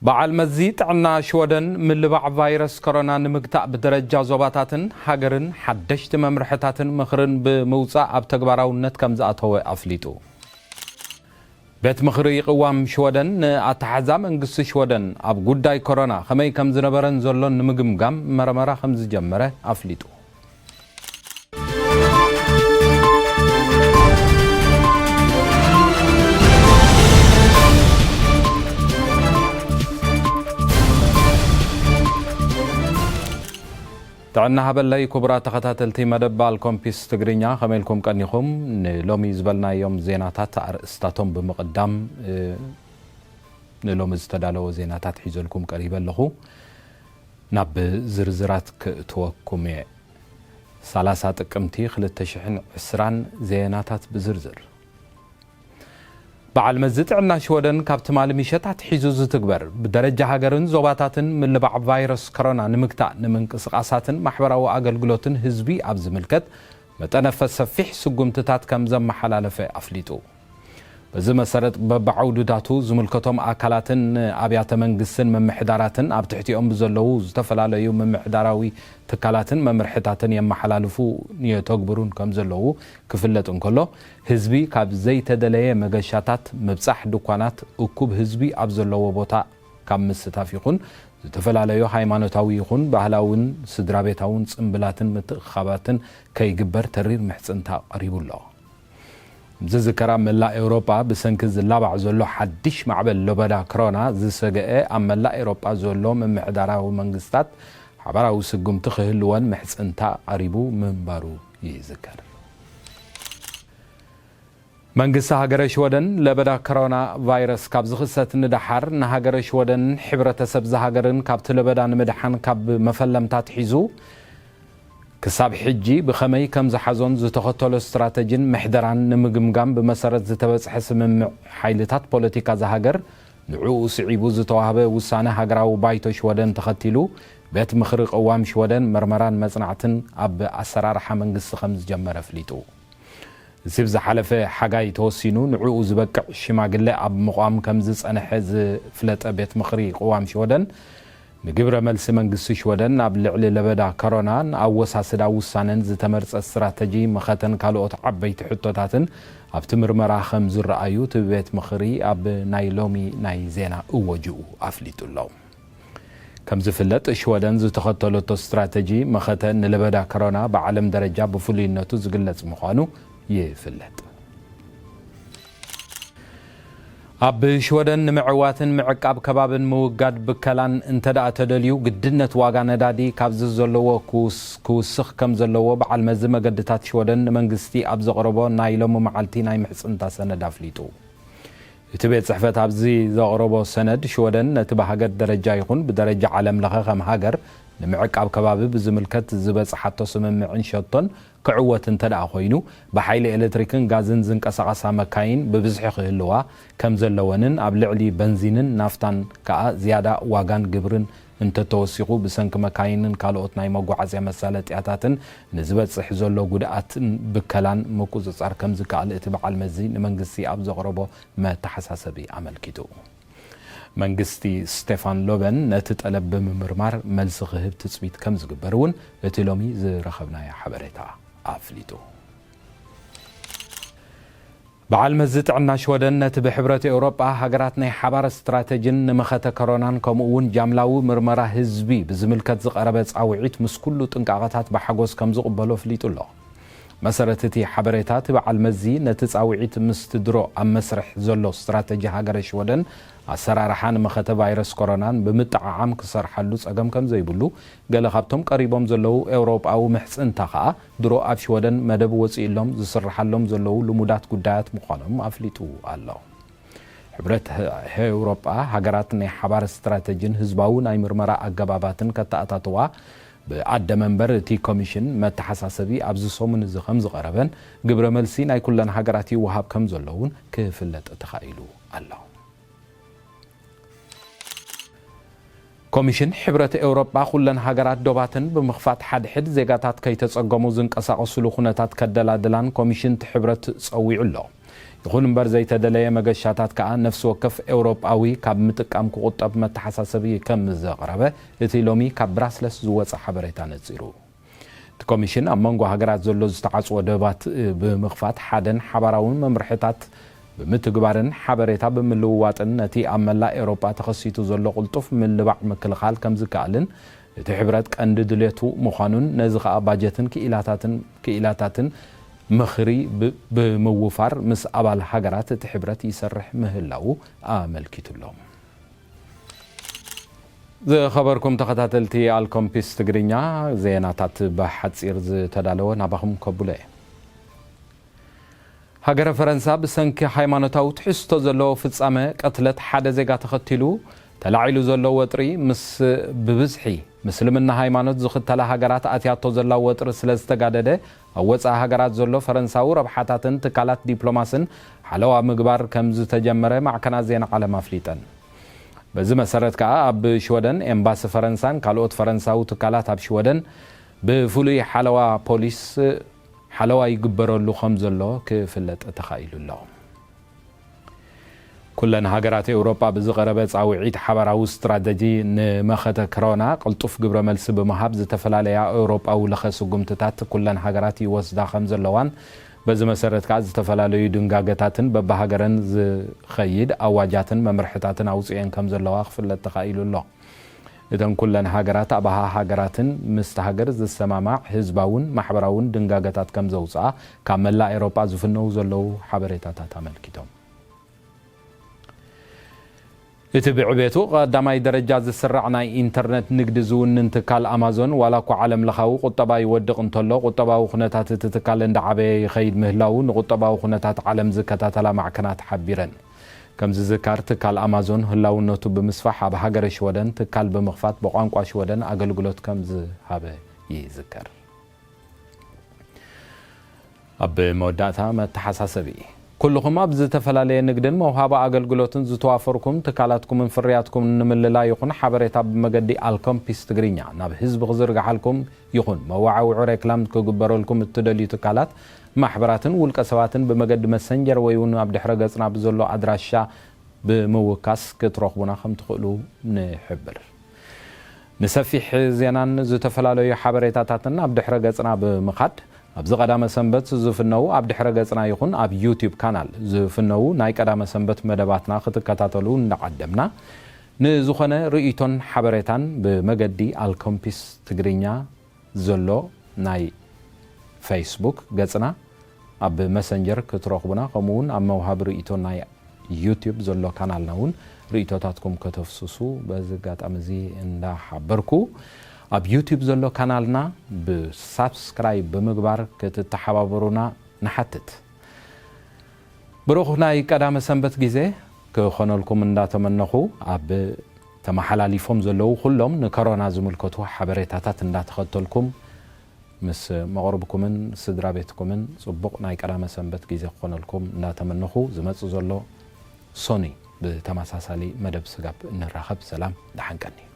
በዓል መዚ ጥዕና ሽወደን ምልባዕ ቫይረስ ኮሮና ንምግታእ ብደረጃ ዞባታትን ሃገርን ሓደሽቲ መምርሕታትን ምኽርን ብምውጻእ ኣብ ተግባራውነት ከም ዝኣተወ ኣፍሊጡ። ቤት ምኽሪ ቅዋም ሽወደን ንኣተሓዛ መንግስቲ ሽወደን ኣብ ጉዳይ ኮሮና ከመይ ከም ዝነበረን ዘሎን ንምግምጋም መርመራ ከም ዝጀመረ ኣፍሊጡ። ጥዕና ሃበለይ ክቡራት ተኸታተልቲ መደብ ባልኮምፒስ ትግርኛ፣ ከመይ ኢልኩም ቀኒኹም? ንሎሚ ዝበልናዮም ዜናታት ኣርእስታቶም ብምቕዳም፣ እ፣ ንሎሚ ዝተዳለወ ዜናታት ሒዘልኩም ቀሪበ ኣለኹ። ናብ ዝርዝራት ክእትወኩም እየ። ሰላሳ ጥቅምቲ ክልተ ሽሕን ዕስራን ዜናታት ብዝርዝር። በዓል መዚ ጥዕና ሽወደን ካብ ትማሊ ምሸት ኣትሒዙ ዝትግበር ብደረጃ ሃገርን ዞባታትን ምልባዕ ቫይረስ ኮሮና ንምግታእ ንምንቅስቓሳትን ማሕበራዊ ኣገልግሎትን ህዝቢ ኣብ ዝምልከት መጠነ ሰፊሕ ስጉምትታት ከም ዘመሓላለፈ ኣፍሊጡ። በዚ መሰረት በብዓውድታቱ ዝምልከቶም ኣካላትን ኣብያተ መንግስትን ምምሕዳራትን ኣብ ትሕቲኦም ብዘለዉ ዝተፈላለዩ ምምሕዳራዊ ትካላትን መምርሕታትን የመሓላልፉ የተግብሩን ከም ዘለዉ ክፍለጥ እንከሎ፣ ህዝቢ ካብ ዘይተደለየ መገሻታት ምብጻሕ፣ ድኳናት፣ እኩብ ህዝቢ ኣብ ዘለዎ ቦታ ካብ ምስታፍ ይኹን ዝተፈላለዩ ሃይማኖታዊ ይኹን ባህላውን ስድራ ቤታውን ጽምብላትን ምትእኽኻባትን ከይግበር ተሪር ምሕጽንታ ቀሪቡ ኣሎ። ዝዝከር፣ ኣብ መላእ ኤውሮጳ ብሰንኪ ዝላባዕ ዘሎ ሓድሽ ማዕበል ለበዳ ክሮና ዝሰገአ ኣብ መላእ ኤውሮጳ ዘሎ ምምሕዳራዊ መንግስታት ሓባራዊ ስጉምቲ ክህልወን ምሕጽንታ ቀሪቡ ምንባሩ ይዝከር። መንግስቲ ሃገረ ሽወደን ለበዳ ኮሮና ቫይረስ ካብ ዝኽሰት ንደሓር ንሃገረ ሽወደንን ሕብረተሰብ ዝሃገርን ካብቲ ለበዳ ንምድሓን ካብ መፈለምታ ኣትሒዙ ክሳብ ሕጂ ብኸመይ ከም ዝሓዞን ዝተኸተሎ ስትራተጂን ምሕደራን ንምግምጋም ብመሰረት ዝተበጽሐ ስምምዕ ሓይልታት ፖለቲካ ዝሃገር ንዕኡ ስዒቡ ዝተዋህበ ውሳነ ሃገራዊ ባይቶ ሽወደን ተኸቲሉ ቤት ምኽሪ ቅዋም ሽወደን መርመራን መጽናዕትን ኣብ ኣሰራርሓ መንግስቲ ከም ዝጀመረ ኣፍሊጡ። እዚ ብዝሓለፈ ሓጋይ ተወሲኑ ንዕኡ ዝበቅዕ ሽማግለ ኣብ ምቋም ከም ዝጸንሐ ዝፍለጠ ቤት ምኽሪ ቅዋም ሽወደን፣ ንግብረ መልሲ መንግስቲ ሽወደን ኣብ ልዕሊ ለበዳ ኮሮናን ኣወሳስዳ ውሳነን ዝተመርጸ ስትራተጂ መኸተን ካልኦት ዓበይቲ ሕቶታትን ኣብቲ ምርመራ ከም ዝረኣዩ እቲ ቤት ምኽሪ ኣብ ናይ ሎሚ ናይ ዜና እወጅኡ ኣፍሊጡ ኣሎ። ከም ዝፍለጥ፣ ሽወደን ዝተኸተለቶ ስትራተጂ መኸተ ንለበዳ ኮሮና ብዓለም ደረጃ ብፍሉይነቱ ዝግለጽ ምዃኑ ይፍለጥ። ኣብ ሽወደን ንምዕዋትን ምዕቃብ ከባብን ምውጋድ ብከላን እንተ ደኣ ተደልዩ፣ ግድነት ዋጋ ነዳዲ ካብዚ ዘለዎ ክውስ-፣ ክውስኽ ከም ዘለዎ በዓል መዚ መገድታት ሽወደን ንመንግስቲ ኣብ ዘቕረቦ ናይ ሎሚ መዓልቲ ናይ ምሕጽንታ ሰነድ ኣፍሊጡ። እቲ ቤት ጽሕፈት ኣብዚ ዘቕረቦ ሰነድ፣ ሽወደን ነቲ ብሃገር ደረጃ ይኹን ብደረጃ ዓለም ለኸ ከም ሃገር ንምዕቃብ ከባቢ ብዝምልከት ዝበጽሓቶ ስምምዕን ሸቶን ክዕወት እንተ ደኣ ኮይኑ፣ ብሓይሊ ኤሌክትሪክን ጋዝን ዝንቀሳቐሳ መካይን ብብዝሒ ክህልዋ ከም ዘለወንን ኣብ ልዕሊ በንዚንን ናፍታን ከኣ ዝያዳ ዋጋን ግብርን እንተተወሲኹ ብሰንኪ መካይንን ካልኦት ናይ መጓዓዝያ መሳለጥያታትን ንዝበጽሕ ዘሎ ጉድኣትን ብከላን ምቁጽጻር ከም ዝከኣል እቲ በዓል መዚ ንመንግስቲ ኣብ ዘቕረቦ መተሓሳሰቢ ኣመልኪቱ። መንግስቲ ስቴፋን ሎበን ነቲ ጠለብ ብምምርማር መልሲ ክህብ ትጽቢት ከም ዝግበር እውን እቲ ሎሚ ዝረኸብናዮ ሓበሬታ ኣፍሊጡ። በዓል መዚ ጥዕና ሽወደን ነቲ ብሕብረት ኤውሮጳ ሃገራት ናይ ሓባር ስትራተጂን ንመኸተ ኮሮናን ከምኡ እውን ጃምላዊ ምርመራ ህዝቢ ብዝምልከት ዝቐረበ ጻውዒት ምስ ኩሉ ጥንቃቐታት ብሓጎስ ከም ዝቕበሎ ኣፍሊጡ ኣሎ። መሰረት እቲ ሓበሬታ፣ እቲ በዓል መዚ ነቲ ጻውዒት ምስቲ ድሮ ኣብ መስርሕ ዘሎ ስትራተጂ ሃገረ ሽወደን ኣሰራርሓ ንመኸተ ቫይረስ ኮሮናን ብምጥዓዓም ክሰርሓሉ ጸገም ከም ዘይብሉ፣ ገለ ካብቶም ቀሪቦም ዘለዉ ኤውሮጳዊ ምሕጽንታ ከኣ ድሮ ኣብ ሽወደን መደብ ወጺእሎም ዝስርሓሎም ዘለዉ ልሙዳት ጉዳያት ምዃኖም ኣፍሊጡ ኣሎ። ሕብረት ኤውሮጳ ሃገራት ናይ ሓባር ስትራተጂን ህዝባዊ ናይ ምርመራ ኣገባባትን ከተኣታትዋ ብኣደ መንበር እቲ ኮሚሽን መተሓሳሰቢ ኣብዚ ሰሙን እዚ ከም ዝቐረበን ግብረ መልሲ ናይ ኩለን ሃገራት ይወሃብ ከም ዘሎ እውን ክፍለጥ ተኻኢሉ ኣሎ። ኮሚሽን ሕብረት ኤውሮጳ ኩለን ሃገራት ዶባትን ብምኽፋት ሓድሕድ ዜጋታት ከይተጸገሙ ዝንቀሳቐስሉ ኩነታት ከደላድላን ኮሚሽን እቲ ሕብረት ጸዊዑ ኣሎ። ይኹን እምበር ዘይተደለየ መገሻታት ከኣ ነፍሲ ወከፍ ኤውሮጳዊ ካብ ምጥቃም ክቑጠብ መተሓሳሰቢ ከም ዘቕረበ እቲ ሎሚ ካብ ብራስለስ ዝወጸ ሓበሬታ ነጺሩ። እቲ ኮሚሽን ኣብ መንጎ ሃገራት ዘሎ ዝተዓጽወ ደባት ብምኽፋት ሓደን ሓባራውን መምርሕታት ብምትግባርን ሓበሬታ ብምልውዋጥን ነቲ ኣብ መላእ ኤውሮጳ ተኸሲቱ ዘሎ ቅልጡፍ ምልባዕ ምክልኻል ከም ዝከኣልን እቲ ሕብረት ቀንዲ ድሌቱ ምዃኑን ነዚ ከኣ ባጀትን ክኢላታትን ክኢላታትን ምኽሪ ብ- ብምውፋር ምስ ኣባል ሃገራት እቲ ሕብረት ይሰርሕ ምህላዉ ኣመልኪቱ ኣሎ። ዝኸበርኩም ተኸታተልቲ ኣልኮምፒስ ትግርኛ ዜናታት ብሓጺር ዝተዳለወ ናባኹም ከብሎ እየ። ሃገረ ፈረንሳ ብሰንኪ ሃይማኖታዊ ትሕዝቶ ዘለዎ ፍጻመ ቅትለት ሓደ ዜጋ ተኸቲሉ ተላዒሉ ዘሎ ወጥሪ ምስ ብብዝሒ ምስልምና ሃይማኖት ዝኽተላ ሃገራት ኣትያቶ ዘላ ወጥሪ ስለ ዝተጋደደ ኣብ ወጻኢ ሃገራት ዘሎ ፈረንሳዊ ረብሓታትን ትካላት ዲፕሎማስን ሓለዋ ምግባር ከም ዝተጀመረ ማዕከናት ዜና ዓለም ኣፍሊጠን። በዚ መሰረት ከኣ ኣብ ሽወደን ኤምባሲ ፈረንሳን ካልኦት ፈረንሳዊ ትካላት ኣብ ሽወደን ብፍሉይ ሓለዋ ፖሊስ ሓለዋ ይግበረሉ ከም ዘሎ ክፍለጥ ተኻኢሉ ኣሎ። ኩለን ሃገራት ኤውሮጳ ብዝቐረበ ጻውዒት ሓባራዊ ስትራተጂ ንመኸተ ክሮና ቅልጡፍ ግብረ መልሲ ብምሃብ ዝተፈላለያ ኤውሮጳዊ ለኸ ስጉምትታት ኩለን ሃገራት ይወስዳ ከም ዘለዋን በዚ መሰረት ከኣ ዝተፈላለዩ ድንጋገታትን በብሃገረን ዝኸይድ ኣዋጃትን መምርሕታትን ኣውጺኤን ከም ዘለዋ ክፍለጥ ተኻኢሉ ኣሎ። እተን ኩለን ሃገራት ኣባሃ ሃገራትን ምስቲ ሃገር ዝሰማማዕ ህዝባውን ማሕበራውን ድንጋገታት ከም ዘውፅኣ ካብ መላእ ኤውሮጳ ዝፍነው ዘለዉ ሓበሬታታት ኣመልኪቶም። እቲ ብዕቤቱ ቀዳማይ ደረጃ ዝስራዕ ናይ ኢንተርነት ንግዲ ዝውንን ትካል ኣማዞን ዋላ እኳ ዓለም ለኻዊ ቁጠባ ይወድቕ እንተሎ ቁጠባዊ ኩነታት እቲ ትካል እንዳዓበየ ይኸይድ ምህላዉ ንቁጠባዊ ኩነታት ዓለም ዝከታተላ ማዕከናት ሓቢረን። ከም ዝዝከር ትካል ኣማዞን ህላውነቱ ብምስፋሕ ኣብ ሃገረ ሽወደን ትካል ብምኽፋት ብቋንቋ ሽወደን ኣገልግሎት ከም ዝሃበ ይዝከር። ኣብ መወዳእታ መተሓሳሰቢ። ኩልኹም ኣብ ዝተፈላለየ ንግድን መውሃቢ ኣገልግሎትን ዝተዋፈርኩም ትካላትኩምን ፍርያትኩምን ንምልላይ ይኹን ሓበሬታ ብመገዲ ኣልኮምፒስ ትግርኛ ናብ ህዝቢ ክዝርግሓልኩም ይኹን መወዓውዒ ሬክላም ክግበረልኩም እትደልዩ ትካላት፣ ማሕበራትን ውልቀ ሰባትን ብመገዲ መሰንጀር ወይ እውን ኣብ ድሕረ ገጽና ብዘሎ ኣድራሻ ብምውካስ ክትረኽቡና ከም ትኽእሉ ንሕብር። ንሰፊሕ ዜናን ዝተፈላለዩ ሓበሬታታትን ኣብ ድሕረ ገጽና ብምኻድ ኣብዚ ቀዳመ ሰንበት ዝፍነው ኣብ ድሕረ ገጽና ይኹን ኣብ ዩቲዩብ ካናል ዝፍነው ናይ ቀዳመ ሰንበት መደባትና ክትከታተሉ እንዳዓደምና ንዝኾነ ርእይቶን ሓበሬታን ብመገዲ ኣልኮምፒስ ትግርኛ ዘሎ ናይ ፌስቡክ ገጽና ኣብ መሰንጀር ክትረኽቡና ከምኡ እውን ኣብ መውሃቢ ርእይቶ ናይ ዩቲዩብ ዘሎ ካናልና እውን ርእይቶታትኩም ከተፍስሱ በዚ ኣጋጣሚ እዚ እንዳሓበርኩ ኣብ ዩቲዩብ ዘሎ ካናልና ብሳብስክራይብ ብምግባር ክትተሓባበሩና ንሓትት። ብሩኽ ናይ ቀዳመ ሰንበት ግዜ ክኾነልኩም እንዳተመነኹ ኣብ ተመሓላሊፎም ዘለዉ ኩሎም ንከሮና ዝምልከቱ ሓበሬታታት እንዳተኸተልኩም ምስ መቕርብኩምን ስድራ ቤትኩምን ጽቡቕ ናይ ቀዳመ ሰንበት ግዜ ክኾነልኩም እንዳተመነኹ ዝመጽእ ዘሎ ሶኒ ብተመሳሳሊ መደብ ስጋብ እንራኸብ ሰላም ደሓን ቀኒ።